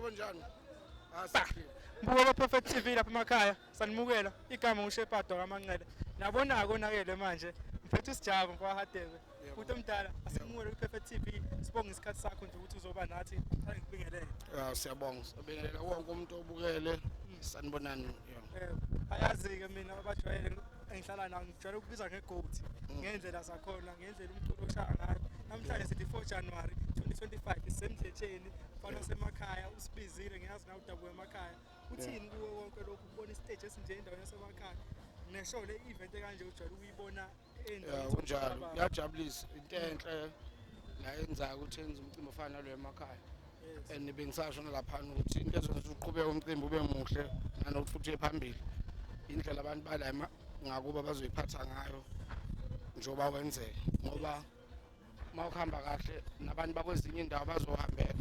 Yebo, njani? Ah, siyaphila. Mbukelo Perfect TV lapha emakhaya, sanimukela. Igama uShepard kaManqele. Nabona konakele manje. Mphethe usijabo mfowahadebe. Umuntu omdala, asimukele ku-Perfect TV. Sibonge isikhathi sakho nje ukuthi uzoba nathi. Ngicela ngikubingelele. Ya, siyabonga. Sibingelela wonke umuntu obukele. Sanibonani. Yeah. Ayazi-ke mina abajwayele engihlala nawo, ngijwayele ukubiza nge-GOAT ngendlela zakhona, ngendlela umculo oshaya ngayo. Namhlanje sithi 4 January 2025, isemdletsheni, mfana wasemakhaya usibizile, ngiyazi nawe udabuka emakhaya. Uthini kuwe wonke lokhu kubona isiteji esinje endaweni yasemakhaya? Neshow le event ekanje ujwayele ukuyibona Ya, kunjalo. Kuyajabulisa. Into enhle la yenzayo ukuthi enze umcimbi ofana nalo emakhaya. And bengisasho nalaphana ukuthi into ezokwenza uqhubeke umcimbi ube muhle nanokuthi futhi uye phambili, indlela abantu bala ngakuba bazoyiphatha ngayo njengoba wenzeka, ngoba uma ukuhamba kahle nabantu bakwezinye indawo bazohambela,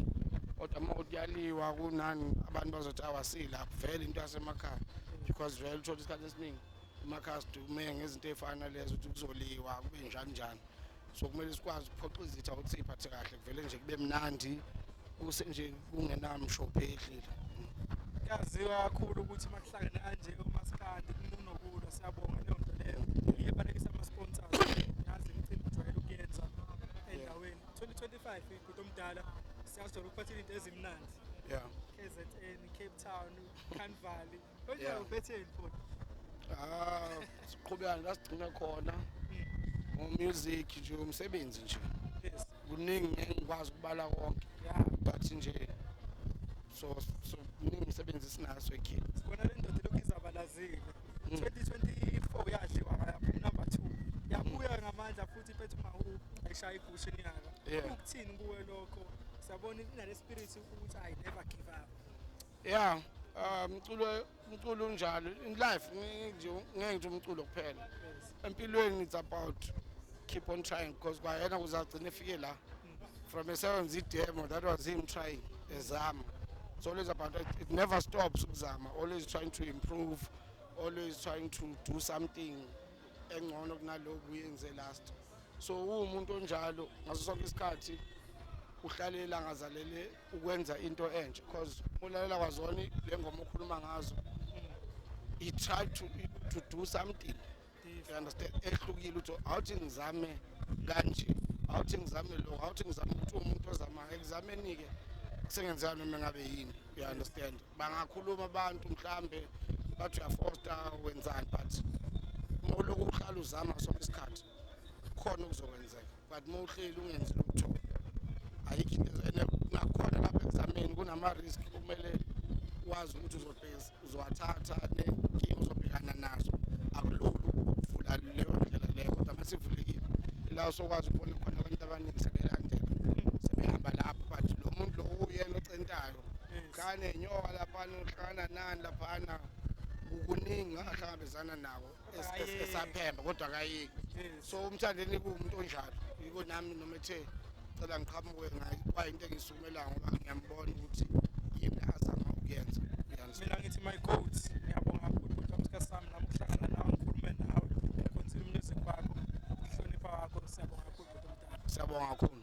kodwa uma kuyaliwa kunani abantu bazothi awasilapho vele into yasemakhaya, because vele uthola isikhathi esiningi emakhaya sidume ngezinto ey'fana nalezo, ukuthi kuzoliwa kube njani njani. So kumele sikwazi ukuphoqa izitha ukuthi siy'phathe kahle, kuvele nje kube mnandi, kuse nje kungenamshophi ehlile. Kuyaziwa kakhulu ukuthi uma kuhlangene kanje umaskandi kunokulwa. Siyabonga leyo nto leyo, iyebalekisa ama-sponsors. Yazi imicimbi ujwayele ukuyenza endaweni 2025, bhuti omdala, siyazijwayele ukuphathela into ezimnandi. KZN, Cape Town, Carnival. Konje uphetheni futhi? Ah, siqhubeka la sigcine khona ngo-music nje, umsebenzi nje. Kuningi, ngeke ngikwazi ukubala konke, but nje so kuningi umsebenzi esinaso ekhini. Sibona le ndoda ilokhu izabalazile. 2024 yadliwa, yaphuma number 2, yabuya ngamandla futhi iphethe uma ayishaya igusha inyaka. Ukuthini kuwe lokho? Siyabona inale spirit ukuthi I never give up. Yeah, umculo unjalo in life. Ngeke nje, ngeke nje umculo kuphela, empilweni it's about keep on trying, because kwayena ukuze agcine efike la from esewenza i-demo, that was him trying, ezama. It's always about it, never stops ukuzama, always trying to improve, always trying to do something engcono kunaloku uyenze last. So uwumuntu onjalo, ngaso sonke isikhathi uhlalela ngazalele ukwenza into entsha, because ulalela kwazona le ngoma okhuluma ngazo, he tried to do something, you understand, ehlukile, ukuthi awuthi ngizame kanje, awuthi ngizame lokho, awuthi ngizame ukuthi umuntu ozamayo ekuzameni-ke kusengenzeka noma ngabe yini, you understand. Bangakhuluma abantu mhlambe bathi uyafosta, wenzani, but uma ulokhu uhlala uzama sonke isikhathi, khona okuzokwenzeka. But uma uhleli ungenzi lutho, ayikho into. And nakhona lapha ekuzameni kunama-risk okumele wazi ukuthi uzowathatha, nenkinga uzobhekana nazo. Akulula ukuvula leyo ndlela leyo, kodwa uma sivulekile la usokwazi ukubona khona abantu abaningi sebelandela, sebehamba lapho, but lo muntu lo uyena ocentayo, uhlangana nenyoka laphana, uhlangana nani laphana, kuningi angahlangabezana nako esaphemba, kodwa akayeki. So uMthandeni kuwumuntu onjalo. Yiko nami noma ethe cela ngiqhamuke ngayo, kwayinto engisukumelayo, ngoba ngiyambona ukuthi yini azama ukuyenza. You understand? Mina ngithi my GOAT, ngiyabonga kakhulu bhuti wami, isikhathi sami nami ukuhlangana nawe, ngikhulume nawe, ngikhonzile umusic wakho, ukuhlonipha wakho. Siyabonga kakhulu, bhuti omdala. Siyabonga kakhulu.